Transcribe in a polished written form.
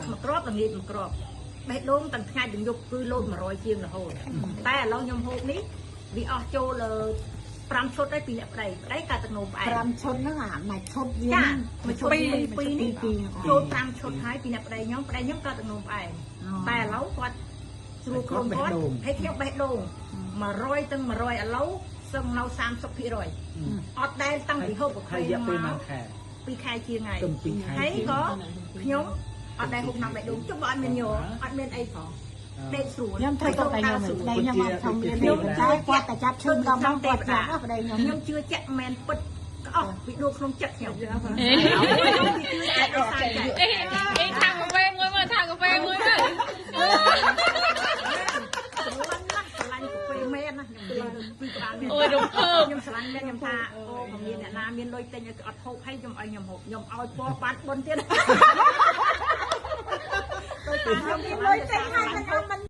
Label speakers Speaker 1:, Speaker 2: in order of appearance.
Speaker 1: ឹកមួយគ្រាប់ល្ងាចមួយគ្រាប់បេះដូងទាំងថ្ងៃទាំងយប់គឺលោត100ជាងរហូតតែឥឡូវខ្ញុំហូបនេះវាអស់ចូល5ឈុតហើយពីអ្នកប្តីប្តីកើតទឹកនោមផ្អែម
Speaker 2: 5ឈុតហ្នឹងអាមួយឈុតវា
Speaker 1: ចាមួយឈុត
Speaker 2: ពីរ
Speaker 1: ពីរនេះ
Speaker 2: ពីរ
Speaker 1: ចូល5ឈុតហើយពីអ្នកប្តីខ្ញុំប្តីខ្ញុំកើតទឹកនោមផ្អែមតែឥឡូវគាត់ស្រួលខ្លួនគាត់ហើយខ្ញុំបេះដូង100ទាំង100ឥឡូវសឹងនៅ30%អត់ដែលតាំងពីហូបកាហ្វេ
Speaker 3: ហើយរយៈពេល
Speaker 1: មក
Speaker 3: មួយខែ
Speaker 1: 2ខែជាងហើយ
Speaker 3: ទៅ2ខែ
Speaker 1: ហើយក៏ខ្ញុំអត់ដែលហូបថ្នាំបេះដូងចុះបើអត់មានញ័រអត់មានអីផងដេកស្រួល
Speaker 2: ខ្ញុំធ្វើទៅតែខ្ញុំប្តីខ្ញុំអត់ធំមានទេតែគាត់តែចាប់ឈឺម្ដងមកគាត់ចាប់ប្តីខ្ញុំ
Speaker 1: ខ្ញុំជឿជាក់មែនពិតក្អស់ពីដួលក្នុងចិត្តខ្ញុំខ្ញុំជឿជាក់ដោយសារចិត្ត
Speaker 4: អេអេថាកាហ្វេមួយមើលថាកាហ្វេមួយមើល
Speaker 1: ស្រឡាញ់ណាស់ស្រឡាញ់កាហ្វេមែនណាខ្ញុំនិយាយពីក្បាលមែន
Speaker 4: អូយរំភើប
Speaker 1: ខ្ញុំស្រឡាញ់មែនខ្ញុំថាអូបើមានអ្នកណាមានលុយទិញឲ្យអត់ហូបហើយខ្ញុំឲ្យខ្ញុំហូបខ្ញុំឲ្យពណ៌បានបុនទៀតដោយសារខ្ញុំ
Speaker 2: មានលុយទិញហើយមិនអត់មិន